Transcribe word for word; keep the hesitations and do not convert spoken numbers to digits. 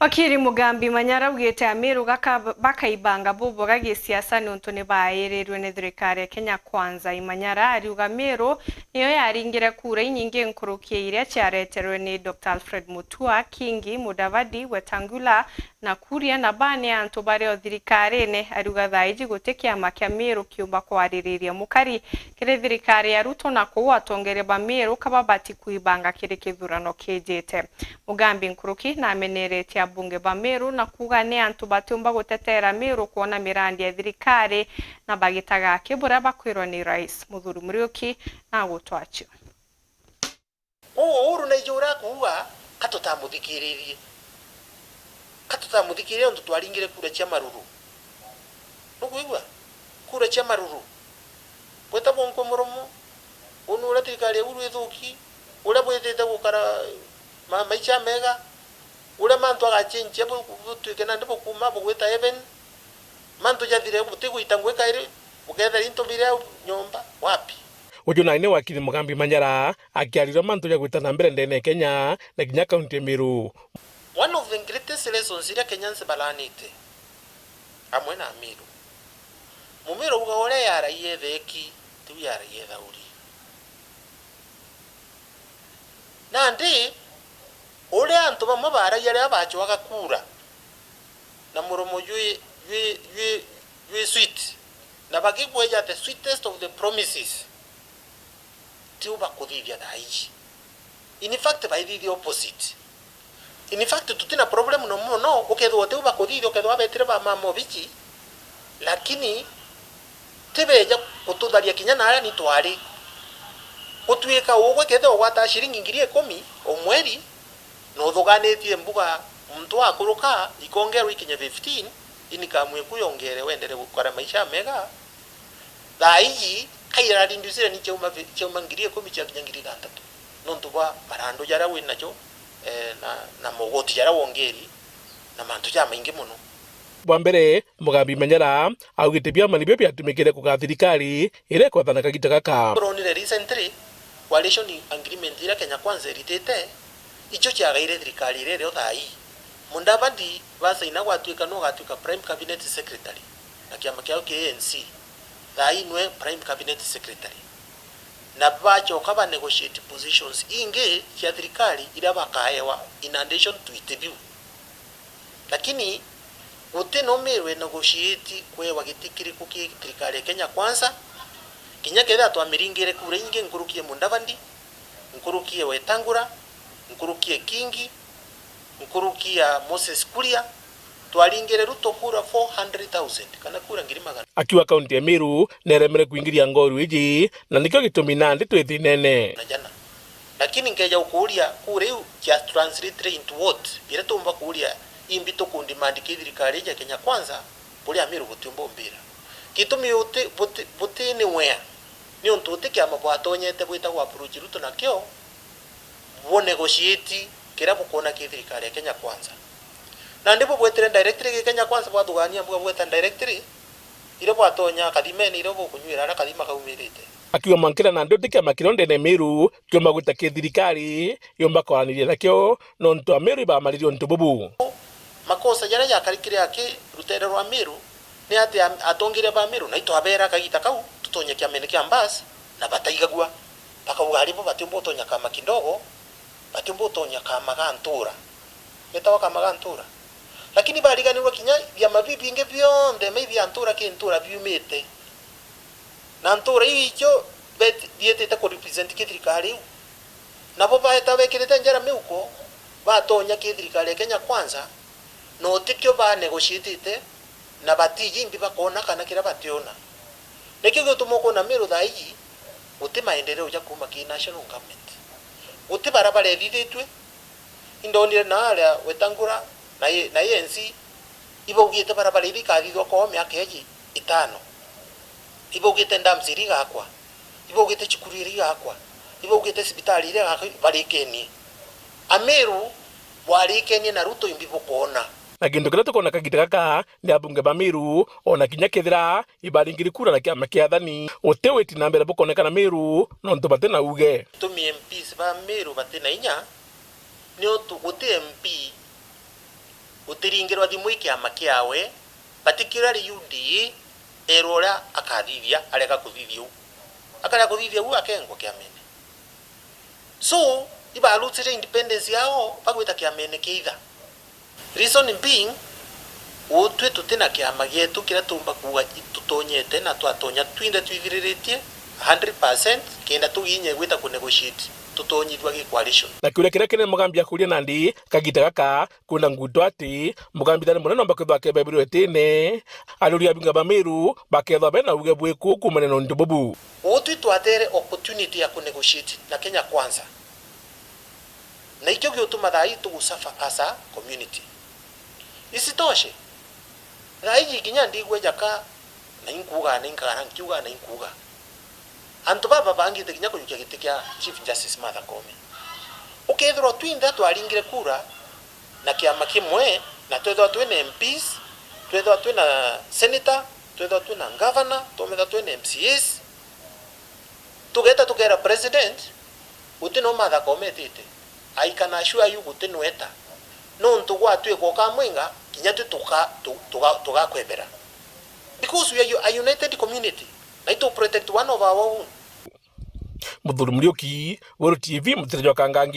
Wakiri Mugambi Manyara augite Amiru gaka bakaibanga bubwega gisiasa niuntu ni bairirwe ni thirikari ya Kenya Kwanza. Imanyara ariuga Miru niyo yaringire kura inyingi nkuruki ya iria ciareterwe ni Doctor Alfred Mutua, Kingi, Mudavadi, Wetangula na Kuria, na baa ni antu bari o thirikarine. Ariuga thaa iji guti kiama kia Miru kiumba kwaririria mukari kiri thirikari ya Ruto, na kwou atongeria ba Miru kababati kuibanga kiri kithurano kijite. Mugambi nkuruki nameneretie abunge ba Miru na kuuga ni antu batiumba gutetera Miru kwona mirandi ya thirikari na bagitaga aki buria bakwirwa ni Rais. Muthuri Muriuki na agutwacio. Uu Uhuru naiji uria akuuga, ka tutamuthikiririe. Ka tutamuthikiririe nontu twaringire kura cia maruru. Nukwigua? Kura cia maruru. Gwita bwonkwe muromo, uu ni uria thirikari ya Uhuru ithuki, uria bwithite gukara ma-, maisha mega, uria mantu agachenjia bu-, butuike nandi bukuuma bugwita heaven, mantu jathire butigwita ngui kairi, bukethira into biri au nyomba, wapi? Uju nai ni wakiri Mugambi Manyara akiarira mantu ja gwita na mbere ndene ya Kenya na kinya kaunti ya Meru. One of the greatest lessons iria Kenyans balanite amwe na Amiru, Mumiru auga uria yaragia itheki, tiu yaragia ithauri. Nandi, uria antu bamwe baaragia riria bacwaga kuura, na muromo jwi, jwi, jwi, jwi sweet, na bagikweja the sweetest of the promises, tiu bakuthithia thaa iji. In fact, baithithia opposite. In fact, tutina problem no mono, ukethirwa utiu bakuthithia, ukethirwa betire ba mama obichi, lakini tibeja gututharia kinya naria ni twari. Gutuika ugwe kethirwa ugwata ciringi ngiri ikumi o mweri, na uthuganitie mbuga muntu akuruka ikongerwa ikinye fifteen, income iku yongere wendere gukara maisha mega, thaa iji, ka irareducire ni ciauma fi-, ciauma ngiri ikumi ciakinya ngiri ithanthatu. Nontu bwa marandu jaria winajo, eh, na, na mogoti jaria wongeri, na mantu jamaingi mono. Bwa mbere, Mugambi Manyara augite biama nibio biatumikire kugaa thirikari iria ikwathana kagita gaka. Turonire recently, coalition agreement iria Kenya Kwanza iritite, icio ciagaire thirikari iria irio thaa ii. Mudavadi basaina gwatuika nu ugatuika Prime Cabinet Secretary na kiama kiao kia A N C, thaa ii nwe Prime Cabinet Secretary. Na bacoka ba negotiate positions ingi cia thirikari iria bakaewa in addition to it biu. Lakini guti no Meru e negotiate kwewa giti kiriku ki thirikari ya Kenya Kwanza, kinya kethira twamiringire kura ingi nkuruki ya Mudavadi, nkuruki ya Wetangula, nkuruki ya Kingi, nkuruki ya Moses Kuria, twaringire Ruto kura four hundred thousand, kana kura ngiri magana. Akiuga kaunti ya Meru neremere kuingiria ngoru iji, na nikio gitumi nandi twi thinene. Na jana. Lakini nkeja gukuuria, kura iu cia translate into what? Biria tuumba kuuria, imbi tukundemand ki thirikari iji ya Kenya Kwanza, buri Amiru butiumba umbira. Gitumi uti, buti, buti anywhere, niuntu uti kiama bwatonyete bwita gwa approach Ruto nakio, bu negotiate kiria bukwona ki thirikari ya Kenya Kwanza. Nandi bu bwetire directly ki Kenya Kwanza, bwathugania mbuga bweta directly, iria bwatonya kathimene, iria bukunyuira aria kathima kaumirite. Akiuga mwankira nandi uti kiama kiria ndene Meru kiumba gwita ki thirikari yumba kwaraniria nakio, nontu Ameru ibamaririe untu bubu. Makosa jaria jakarikire aki rutere rwa Meru ni ati am-, atongeria ba Meru, na itwabera kagita kau tutonye kiamene kia Mbas, na bataigagua. Bakauga ari bo batiumba utonya kama kidogo, batiumba utonya kama ga ntura. Getawa kama ga ntura. Lakini bariganirwa kinya biama biu bingi bionthe, mai bia ntura ki ntura biumite. Na ntura iu icio bet-, bietite ku represent ki thirikari iu. Nabo baeta bekirite njara miuko, batonya ki thirikari ya Kenya Kwanza, na utikio ba negotiatite, na batiji imbi bakona kana kiria bationa. Nikio gituma ukwona Meru thaa iji, guti maendeleo ja kuma ki national government. Guti barabara ithithitue. Indonire na aria Wetangula na ye-, na A N C, ibaugite barabara iria ikathithwa kwao miaka iji itano. Ibaugite dams iria igakwa. Ibaugite cukuru iria igakwa. Ibaugite cibitari iria igakwa, barikenie. Ameru, bwarikenie na Ruto imbi bukoona. Na kintu kiria tukoona kagita gaka ni abunge ba Meru, ona kinya kethira ibaringiri kura na kiama kia athani, guti witi na mbere bukoonekana Meru, nontu bati na uuge. Gitumi M Ps ba Meru bati na inya, ni untu guti M P Gutiringirwa thimu i kiama kiawe, particularly U D A, erwa uria akathithia, arega kuthithia uu. Akarega kuthithia uu, akengwa kiamene. So, ibalutire independence yao, bagwita kiamene kia itha. Reason being, utwi tuti na kiama gietu kiria tuumba kuuga itutonyete na twatonya twinthe twithiriritie hundred percent, kenda tuginya gwita ku negotiate tutonyithua gi coalition. Na kiuria kiria kinene Mugambi akuria nandi kagita gaka, kwina nguto ati Mugambi thani munene omba kwithwa akebebirwe itine, athuri abinga ba Meru bakethwa bena uge bwiku kuumania na untu bubu. Utwi twatere opportunity ya ku negotiate na Kenya Kwanza. Na ikio giutuma thaa ii tugu suffer as a community. Isitoshe, thaa iji kinya ndigua jaka na inkuuga na inkaga na nkiuga na inkuuga. Antu baba babangite kinya kujukia giti kia Chief Justice Martha Koome. Ukethirwa twinthe twaringire kura na kiama kimwe, na twethwa twina M Ps, twethwa twina senator, twethwa twina governor, twethwa twina M C As, tugeta tukera president, guti no Martha Koome etite. I can assure you guti nweta. Nontu gwatwika ukamwinga, kinya twi tuka-, tu-, tuga-, tugakwebera. Because we are u-, a united community. Na itu protect one of our own. Muthuri Muriuki, Weru T V, Mutitha jwa Kangangi.